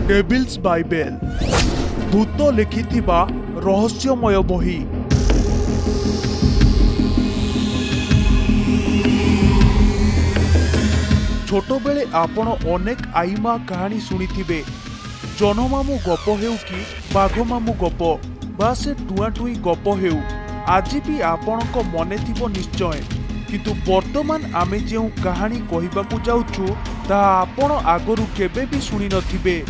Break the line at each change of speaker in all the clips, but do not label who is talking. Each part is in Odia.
ଡେଭିଲ୍ସ ବାଇବେଲ, ଭୂତ ଲେଖିଥିବା ରହସ୍ୟମୟ ବହି। ଛୋଟବେଳେ ଆପଣ ଅନେକ ଆଈମା କାହାଣୀ ଶୁଣିଥିବେ। ଜହ୍ନମାମୁଁ ଗପ ହେଉ କି ବାଘମାମୁଁ ଗପ ବା ସେ ଟୁଆଁଟୁଇଁ ଗପ ହେଉ, ଆଜି ବି ଆପଣଙ୍କ ମନେ ଥିବ ନିଶ୍ଚୟ। କିନ୍ତୁ ବର୍ତ୍ତମାନ ଆମେ ଯେଉଁ କାହାଣୀ କହିବାକୁ ଯାଉଛୁ, ତାହା ଆପଣ ଆଗରୁ କେବେ ବି ଶୁଣିନଥିବେ।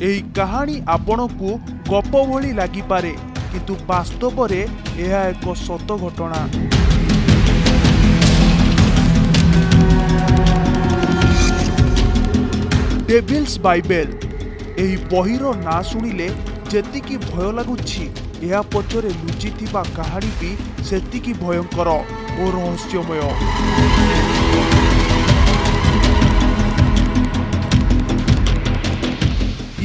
ଏହି କାହାଣୀ ଆପଣଙ୍କୁ ଗପ ଭଳି ଲାଗିପାରେ, କିନ୍ତୁ ବାସ୍ତବରେ ଏହା ଏକ ସତ ଘଟଣା। ଡେଭିଲ୍ସ ବାଇବେଲ, ଏହି ବହିର ନାଁ ଶୁଣିଲେ ଯେତିକି ଭୟ ଲାଗୁଛି, ଏହା ପଛରେ ଲୁଚିଥିବା କାହାଣୀ ବି ସେତିକି ଭୟଙ୍କର ଓ ରହସ୍ୟମୟ।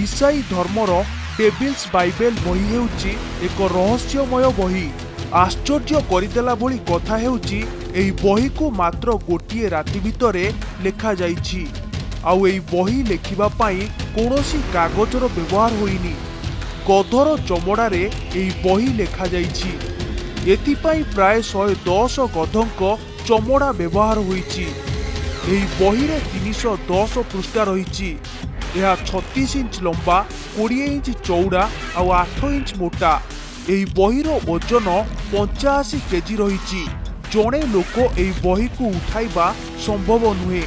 ଇସାଇ ଧର୍ମର ଡେଭିଲ୍ସ ବାଇବେଲ ବହି ହେଉଛି ଏକ ରହସ୍ୟମୟ ବହି। ଆଶ୍ଚର୍ଯ୍ୟ କରିଦେଲା ଭଳି କଥା ହେଉଛି, ଏହି ବହିକୁ ମାତ୍ର ଗୋଟିଏ ରାତି ଭିତରେ ଲେଖାଯାଇଛି, ଆଉ ଏହି ବହି ଲେଖିବା ପାଇଁ କୌଣସି କାଗଜର ବ୍ୟବହାର ହୋଇନି। ଗଧର ଚମଡ଼ାରେ ଏହି ବହି ଲେଖାଯାଇଛି। ଏଥିପାଇଁ ପ୍ରାୟ 110 ଗଧଙ୍କ ଚମଡ଼ା ବ୍ୟବହାର ହୋଇଛି। ଏହି ବହିରେ 310 ପୃଷ୍ଠା ରହିଛି। ଏହା 36 ଇଞ୍ଚ ଲମ୍ବା, 20 ଇଞ୍ଚ ଚଉଡ଼ା ଆଉ 8 ଇଞ୍ଚ ମୋଟା। ଏହି ବହିର ଓଜନ 85 କେଜି ରହିଛି। ଜଣେ ଲୋକ ଏହି ବହିକୁ ଉଠାଇବା ସମ୍ଭବ ନୁହେଁ।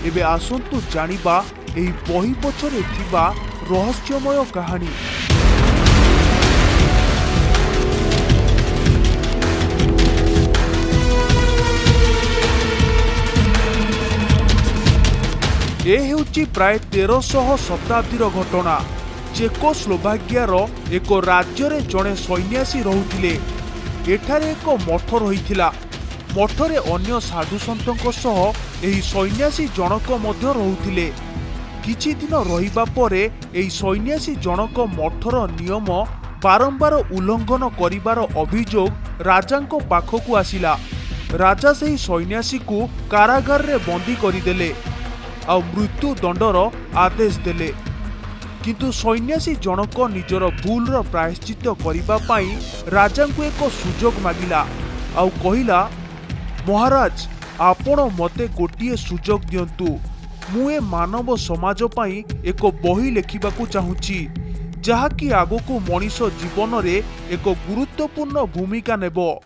ଏବେ ଆସନ୍ତୁ ଜାଣିବା ଏହି ବହି ପଛରେ ଥିବା ରହସ୍ୟମୟ କାହାଣୀ। ଏ ହେଉଛି ପ୍ରାୟ 1300 ଶତାବ୍ଦୀର ଘଟଣା। ଚେକୋସ୍ଲୋଭାକିଆର ଏକ ରାଜ୍ୟରେ ଜଣେ ସନ୍ନ୍ୟାସୀ ରହୁଥିଲେ। ଏଠାରେ ଏକ ମଠ ରହିଥିଲା। ମଠରେ ଅନ୍ୟ ସାଧୁସନ୍ଥଙ୍କ ସହ ଏହି ସନ୍ନ୍ୟାସୀ ଜଣକ ମଧ୍ୟ ରହୁଥିଲେ। କିଛି ଦିନ ରହିବା ପରେ ଏହି ସନ୍ନ୍ୟାସୀ ଜଣକ ମଠର ନିୟମ ବାରମ୍ବାର ଉଲ୍ଲଂଘନ କରିବାର ଅଭିଯୋଗ ରାଜାଙ୍କ ପାଖକୁ ଆସିଲା। ରାଜା ସେହି ସନ୍ନ୍ୟାସୀକୁ କାରାଗାରରେ ବନ୍ଦୀ କରିଦେଲେ ଆଉ ମୃତ୍ୟୁଦଣ୍ଡର ଆଦେଶ ଦେଲେ। କିନ୍ତୁ ସନ୍ନ୍ୟାସୀ ଜଣକ ନିଜର ଭୁଲର ପ୍ରାୟଶ୍ଚିତ୍ତ କରିବା ପାଇଁ ରାଜାଙ୍କୁ ଏକ ସୁଯୋଗ ମାଗିଲା ଆଉ କହିଲା, "ମହାରାଜ, ଆପଣ ମୋତେ ଗୋଟିଏ ସୁଯୋଗ ଦିଅନ୍ତୁ। ମୁଁ ଏ ମାନବ ସମାଜ ପାଇଁ ଏକ ବହି ଲେଖିବାକୁ ଚାହୁଁଛି, ଯାହାକି ଆଗକୁ ମଣିଷ ଜୀବନରେ ଏକ ଗୁରୁତ୍ୱପୂର୍ଣ୍ଣ ଭୂମିକା ନେବ।"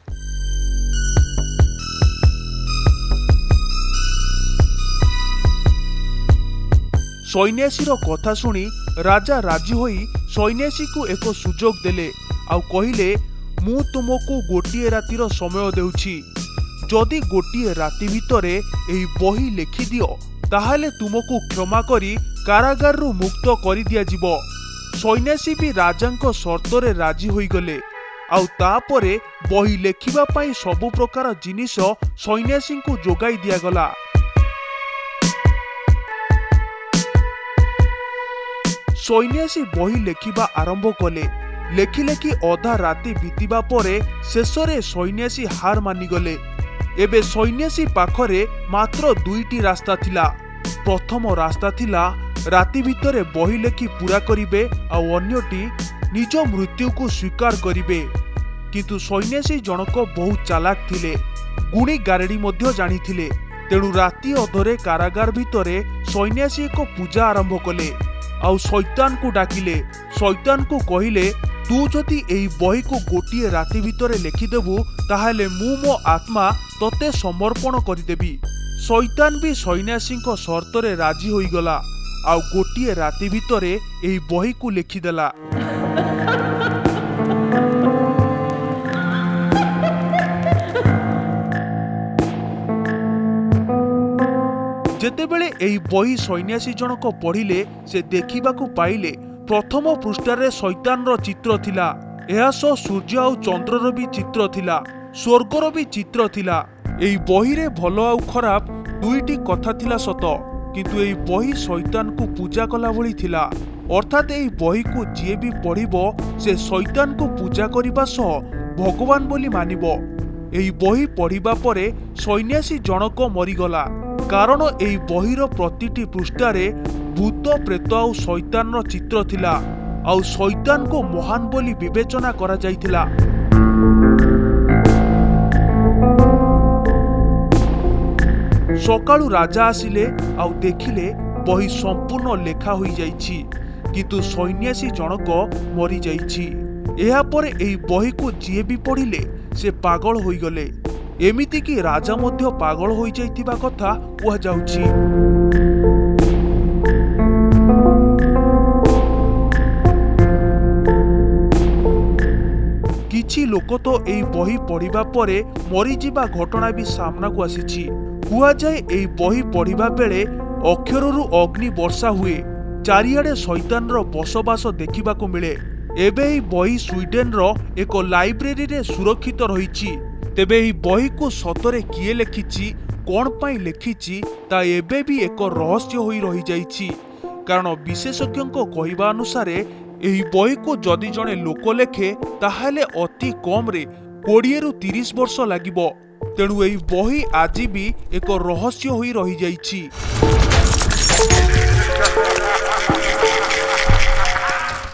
ସନ୍ନ୍ୟାସୀର କଥା ଶୁଣି ରାଜା ରାଜି ହୋଇ ସନ୍ନ୍ୟାସୀକୁ ଏକ ସୁଯୋଗ ଦେଲେ ଆଉ କହିଲେ, "ମୁଁ ତୁମକୁ ଗୋଟିଏ ରାତିର ସମୟ ଦେଉଛି। ଯଦି ଗୋଟିଏ ରାତି ଭିତରେ ଏହି ବହି ଲେଖିଦିଅ, ତାହେଲେ ତୁମକୁ କ୍ଷମା କରି କାରାଗାରରୁ ମୁକ୍ତ କରିଦିଆଯିବ।" ସନ୍ନ୍ୟାସୀ ବି ରାଜାଙ୍କ ସର୍ତ୍ତରେ ରାଜି ହୋଇଗଲେ, ଆଉ ତାପରେ ବହି ଲେଖିବା ପାଇଁ ସବୁ ପ୍ରକାର ଜିନିଷ ସନ୍ନ୍ୟାସୀଙ୍କୁ ଯୋଗାଇ ଦିଆଗଲା। ସନ୍ନ୍ୟାସୀ ବହି ଲେଖିବା ଆରମ୍ଭ କଲେ। ଲେଖି ଲେଖି ଅଧା ରାତି ବିତିବା ପରେ ଶେଷରେ ସନ୍ନ୍ୟାସୀ ହାର ମାନିଗଲେ। ଏବେ ସନ୍ନ୍ୟାସୀ ପାଖରେ ମାତ୍ର ଦୁଇଟି ରାସ୍ତା ଥିଲା। ପ୍ରଥମ ରାସ୍ତା ଥିଲା ରାତି ଭିତରେ ବହି ଲେଖି ପୂରା କରିବେ, ଆଉ ଅନ୍ୟଟି ନିଜ ମୃତ୍ୟୁକୁ ସ୍ୱୀକାର କରିବେ। କିନ୍ତୁ ସନ୍ନ୍ୟାସୀ ଜଣକ ବହୁତ ଚାଲାକ ଥିଲେ, ଗୁଣି ଗାରେଡ଼ି ମଧ୍ୟ ଜାଣିଥିଲେ। ତେଣୁ ରାତି ଅଧରେ କାରାଗାର ଭିତରେ ସନ୍ନ୍ୟାସୀ ଏକ ପୂଜା ଆରମ୍ଭ କଲେ ଆଉ ଶୈତାନକୁ ଡାକିଲେ। ଶୈତାନକୁ କହିଲେ, "ତୁ ଯଦି ଏହି ବହିକୁ ଗୋଟିଏ ରାତି ଭିତରେ ଲେଖିଦେବୁ, ତାହେଲେ ମୁଁ ମୋ ଆତ୍ମା ତତେ ସମର୍ପଣ କରିଦେବି।" ଶୈତାନ ବି ସନ୍ନ୍ୟାସୀଙ୍କ ସର୍ତ୍ତରେ ରାଜି ହୋଇଗଲା ଆଉ ଗୋଟିଏ ରାତି ଭିତରେ ଏହି ବହିକୁ ଲେଖିଦେଲା। ଯେତେବେଳେ ଏହି ବହି ସନ୍ନ୍ୟାସୀ ଜଣକ ପଢ଼ିଲେ, ସେ ଦେଖିବାକୁ ପାଇଲେ ପ୍ରଥମ ପୃଷ୍ଠାରେ ଶୈତାନର ଚିତ୍ର ଥିଲା। ଏହା ସହ ସୂର୍ଯ୍ୟ ଆଉ ଚନ୍ଦ୍ରର ବି ଚିତ୍ର ଥିଲା, ସ୍ୱର୍ଗର ବି ଚିତ୍ର ଥିଲା। ଏହି ବହିରେ ଭଲ ଆଉ ଖରାପ ଦୁଇଟି କଥା ଥିଲା ସତ, କିନ୍ତୁ ଏହି ବହି ଶୈତାନକୁ ପୂଜା କଲା ଭଳି ଥିଲା। ଅର୍ଥାତ୍ ଏହି ବହିକୁ ଯିଏ ବି ପଢ଼ିବ, ସେ ଶୈତାନକୁ ପୂଜା କରିବା ସହ ଭଗବାନ ବୋଲି ମାନିବ। ଏହି ବହି ପଢ଼ିବା ପରେ ସନ୍ନ୍ୟାସୀ ଜଣକ ମରିଗଲା, କାରଣ ଏହି ବହିର ପ୍ରତିଟି ପୃଷ୍ଠାରେ ଭୂତ ପ୍ରେତ ଆଉ ଶୈତାନର ଚିତ୍ର ଥିଲା ଆଉ ଶୈତାନକୁ ମହାନ ବୋଲି ବିବେଚନା କରାଯାଇଥିଲା। ସକାଳୁ ରାଜା ଆସିଲେ ଆଉ ଦେଖିଲେ ବହି ସମ୍ପୂର୍ଣ୍ଣ ଲେଖା ହୋଇଯାଇଛି, କିନ୍ତୁ ସନ୍ନ୍ୟାସୀ ଜଣକ ମରିଯାଇଛି। ଏହାପରେ ଏହି ବହିକୁ ଯିଏ ବି ପଢ଼ିଲେ ସେ ପାଗଳ ହୋଇଗଲେ। ଏମିତିକି ରାଜା ମଧ୍ୟ ପାଗଳ ହୋଇଯାଇଥିବା କଥା କୁହାଯାଉଛି। କିଛି ଲୋକ ତ ଏହି ବହି ପଢ଼ିବା ପରେ ମରିଯିବା ଘଟଣା ବି ସାମ୍ନାକୁ ଆସିଛି। କୁହାଯାଏ ଏହି ବହି ପଢ଼ିବା ବେଳେ ଅକ୍ଷରରୁ ଅଗ୍ନି ବର୍ଷା ହୁଏ, ଚାରିଆଡ଼େ ଶୈତାନର ବସବାସ ଦେଖିବାକୁ ମିଳେ। ଏବେ ଏହି ବହି ସ୍ୱିଡେନର ଏକ ଲାଇବ୍ରେରୀରେ ସୁରକ୍ଷିତ ରହିଛି। ତେବେ ଏହି ବହିକୁ ସତରେ କିଏ ଲେଖିଛି, କ'ଣ ପାଇଁ ଲେଖିଛି, ତା ଏବେ ବି ଏକ ରହସ୍ୟ ହୋଇ ରହିଯାଇଛି। କାରଣ ବିଶେଷଜ୍ଞଙ୍କ କହିବା ଅନୁସାରେ ଏହି ବହିକୁ ଯଦି ଜଣେ ଲୋକ ଲେଖେ, ତାହେଲେ ଅତି କମ୍ରେ 20ରୁ 30 ବର୍ଷ ଲାଗିବ। ତେଣୁ ଏହି ବହି ଆଜି ବି ଏକ ରହସ୍ୟ ହୋଇ ରହିଯାଇଛି।